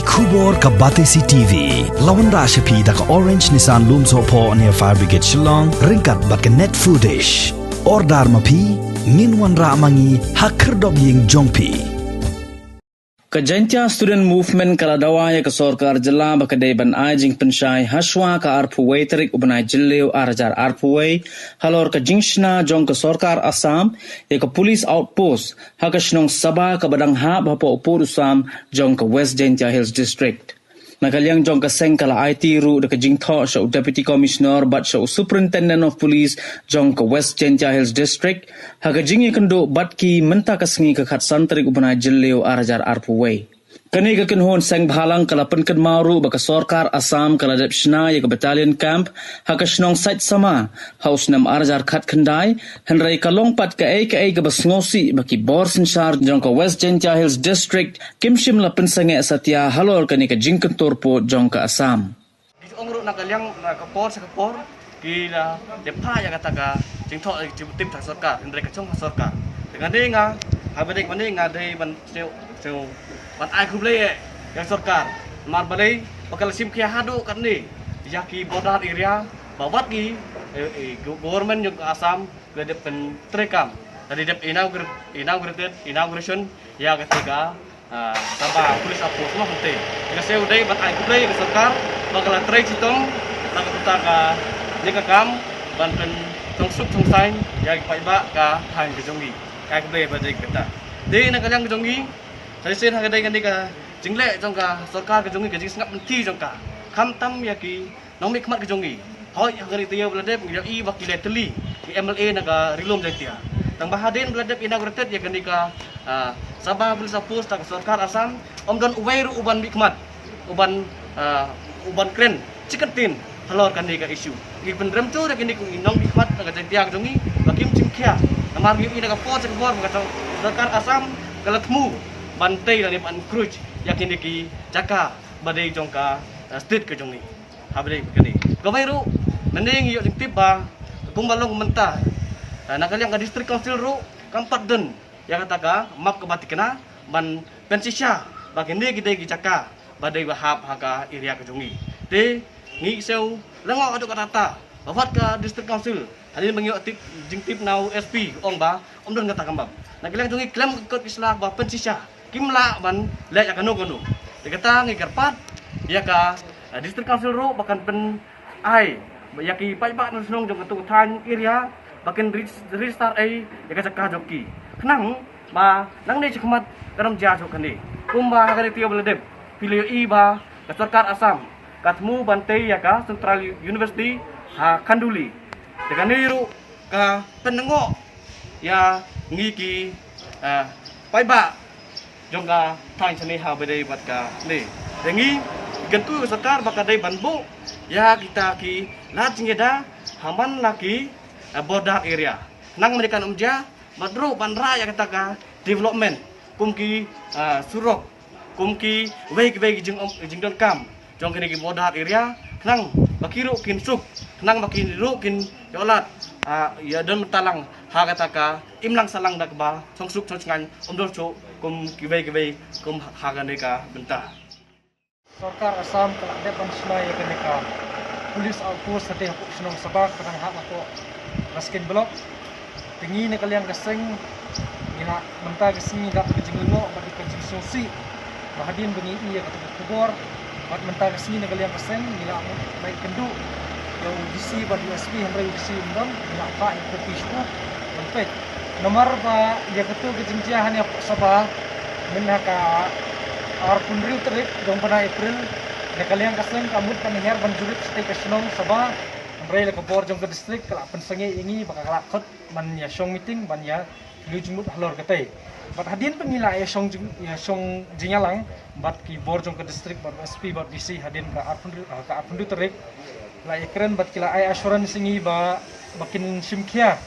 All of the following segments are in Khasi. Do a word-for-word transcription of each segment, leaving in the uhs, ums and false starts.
Khubor ka Batesi T V la wanrah sha phi da ka Orange Nissan Lumsohphoh near Fire Brigade Shillong, ryngkat bad ka Net Foodish. Order ma phi, ngin wanrah ma ngi ha khyrdop ïing jong phi. Ka Jaintia Student Movement ka la dawa ïa ka sorkar jylla ba ka dei ban ai jingpynshai hashwa ka arphew wei tarik u bnai Jylliew ar hajar arphew wei, halor ka jingshna jong ka sorkar Assam ïa ka police outpost ha ka shnong Saba kaba dang hap hapoh u pud u sam jong ka West Jaintia Hills District. Na ka liang jong ka seng ka la aiti ruh da ka jingthoh sha u Deputy Commissioner bad sha u Superintendent of Police jong ka West Jaintia Hills District ha ka jingïakynduh bad ki mynta ka sngi ka khatsan tarik u bnai Jylliew ar hajar arphew wei. Kane ka kynhun seng bhalang ka la pynkynmaw ruh ba ka sorkar Assam ka la dep shna ïa ka battalion camp ha ka shnong Saitsama ha u snem ar hajar khatkhyndai, hynrei ka long pat kaei kaei kaba sngewsih ba ki bor synshar jong ka West Jaintia Hills District kim shym la pynsangeh satia halor kane ka jingkyntur pud jong ka Assam. Ki ong ruh na ka liang na ka por sha ka por ki la dep phah ïa kata ka jingthoh jingtip ha sorkar, hynrei ka shong ha sorkar. Te nga dei nga, ha ba dei nga dei nga dei ban shu shu ban ai khublei ïa sorkar. Namar balei ba ka la shim khia haduh katne ïa ki border area ba wat ki, eh, eh, government jong ka Assam ka dep pyntreikam. Ka dep inaugurated, inaugurated, inauguration ïa kata ka, ah, Saba police outpost mo hangte. Ka shu dei ban ai khublei ka sorkar ba ka la trei chitom na ka bynta kane ka kam ban pynthong suk thong saiñ ïa ki paidbah ka thaiñ ka jong ngi. Ai khublei ba dei kata. Dei na ka liang ka jong ngi, sa shisien ha ka dei kane ka jingleh jong ka sorkar ka jong ngi, ka jingsngap lynti jong ka, khamtam ïa ki nongmihkhmat ka jong ngi. Hoi ha ka ri taïew ba la dep ngi ïohi ba ki la tylli ki M L A na ka Ri Lum Jaintia. Tang ba hadien ba la dep inaugurated ïa kane ka, ah, Saba police outpost da ka sorkar Assam, ym don uwei ruh u ban mihkhmat, u ban, ah, u ban kren chi kyntien halor kane ka issue. Ngi pynrem to da kine ki nongmihkhmat na ka Jaintia ka jong ngi ba kim shim khia. Namar ngi ïohi na ka por sha ka por ba ka sorkar Assam ka la thmu ban tei lane ban encroach ïa kine ki jaka ba dei jong ka, ah, state ka jong ngi. Ha ba dei kane. Kawei ruh, mynne ngi ïoh jingtip ba kumba long mynta, ah, na ka liang ka District Council ruh kam pat don ïa kata ka map kaba thikna ban pynshisha ba kine ki dei ki jaka ba dei ba hap ha ka area ka jong ngi. Te ngi shu lyngngoh haduh katta katta ba wat ka District Council, hadien ba ngi ïoh tip, jingtip na u S P ong ba ym don kata ka map. Na ka liang jong ngi khlem ka kot ki sla ba pynshisha, kim lah ban leh ïa kano kano. Te kata ngi kyrpad ïa ka, eh, District Council ruh ba kan pyn ai ba ïa ki paidbah nongshong jong katto ka thaiñ area ba kin regis-, register ei ïa ka jaka jong ki. Khnang ba nangne shakhmat kan ym jia shuh kane. Kumba ha kane ka taïew ba la dep phi la ïohi ba ka sorkar Assam ka thmu ban tei ïa ka Central University ha Khanduli. Te kane ruh ka pynlyngngoh ïa ngi ki, eh, paidbah jong ka thaiñ shane ha ba dei bad kane. Te ngi kyntu ka sorkar ba ka dei ban buh ïa kita ki lad jingïada ha man la ki, eh, border area. Khnang ba kan ym jia, bad ruh ban rah ïa kata ka development kum ki, eh, surok, kum kiwei kiwei ki jing, jingdonkam jong kine ki border area, khnang ba ki ruh kin suk, khnang ba ki ruh kin ïoh lad, ah, ïa don bynta lang ha kata ka imlang sahlang da kaba shongsuk shongshngaiñ, ym don shuh kum kiwei kiwei kum ha kane ka bynta. Sorkar Assam ka la dep ban shna ïa kane ka police outpost hadien hapoh shnong Saba kaba dang hap hapoh Raskin Block. Te ngi na ka liang ka seng ngi la mynta ka sngi ngi la ka jinglyngngoh bad ka jingsngewsih ba hadien ba ngi ïohi ïa kata ka khubor bad mynta ka sngi na ka liang ka seng ngi la mut bai kynduh ïa u D C bad u S P, hynrei u D C um don, ngi la phah ïa u P P shuh ban peit. Namar ba ïa kata ka jingjia hangne hapoh Saba mynta ka arphew hynriew tarik jong bnai April, na ka liang ka seng ka mut ban hiar ban jurip shatei ka shnong Saba, hynrei la ka bor jong ka district ka la pynsangeh ïa ngi ba ka la khot ban ïa shong meeting ban ïa kylli jingmut halor katei. Bad hadien ba ngi la ïa shong jing, ïa shong jingïalang bad ki bor jong ka district bad S P bad D C hadien ka arphew, ah, ka arphew tarik, la ïa kren bad ki la ai assurance ïa ngi ba, ba kin shim khia,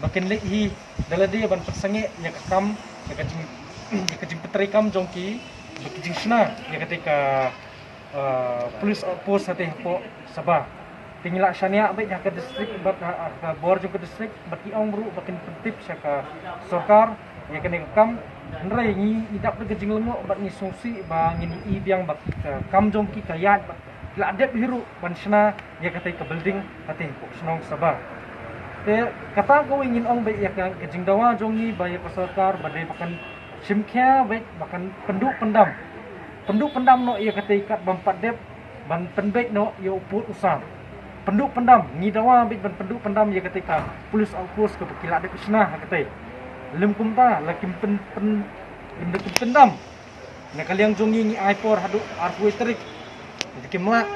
ba kin leit hi da lade ban pynsangeh ïa ka kam, ïa ka jing, ïa ka jingpyntreikam jong ki, ba ki jingshna ïa katei ka, ah, police outpost hatei hapoh Saba. Te ngi la shaniah beit ha ka district bad ha, ha ka bor jong ka district bad ki ong ruh ba kin pyntip sha ka sorkar ïa kane ka kam. Hynrei ngi i dap da ka jinglyngngoh bad ngi sngewsih ba ngin i biang ba ka kam jong ki ka ïaid bad ki la dep hi ruh ban shna ïa katei ka building hatei hapoh shnong Sabha. Te kata kawei ngin ong ba ïa ka, ka jingdawa jong ngi ba ïa ka sorkar ba dei ba kan shim khia bad ba kan pynduh pyndam, pynduh pyndam noh ïa katei kat bym pat dep ban pynbeit noh ïa u pud u sam. Pynduh pyndam, ngi dawa bad ban pynduh pyndam ïa katei ka police outpost kaba ki la dep shna ha katei. Lym kumta la kim pyn, pyn, lym da kim pyndam. Na ka liang jong ngi ngi ai por haduh arphew tarik. Lada kim lah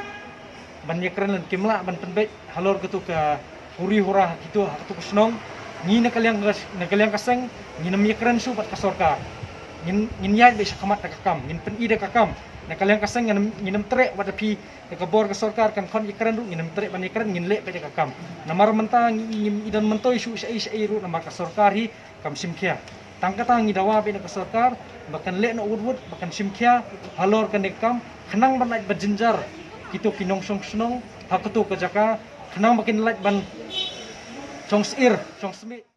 ban ïakren, lada kim lah ban pynbeit halor katu ka huri hura ha kitu, ha katu ka shnong, ngi na ka liang ka, na ka liang ka seng ngin ym ïakren shuh bad ka sorkar. Ngin, ngin ïaid beit sha khmat da ka kam, ngin pyni da ka kam. Na ka liang ka seng ngin ym, ngin ym treh wat da phi da ka bor ka sorkar kan khot ïakren ruh, ngin ym treh ban ïakren, ngin leh beit da ka kam. Namar mynta ngi, ngim i don myntoi shuh shaei shaei ruh namar ka sorkar hi kam shim khia. Tang kata ngi dawa beit na ka sorkar ba kan leh noh wut wut, ba kan shim khia halor kane ka kam, khnang ban lait ban jynjar kito ki nongshong shnong ha kato ka jaka, khnang ba kin lait ban shong syier, shong smiej.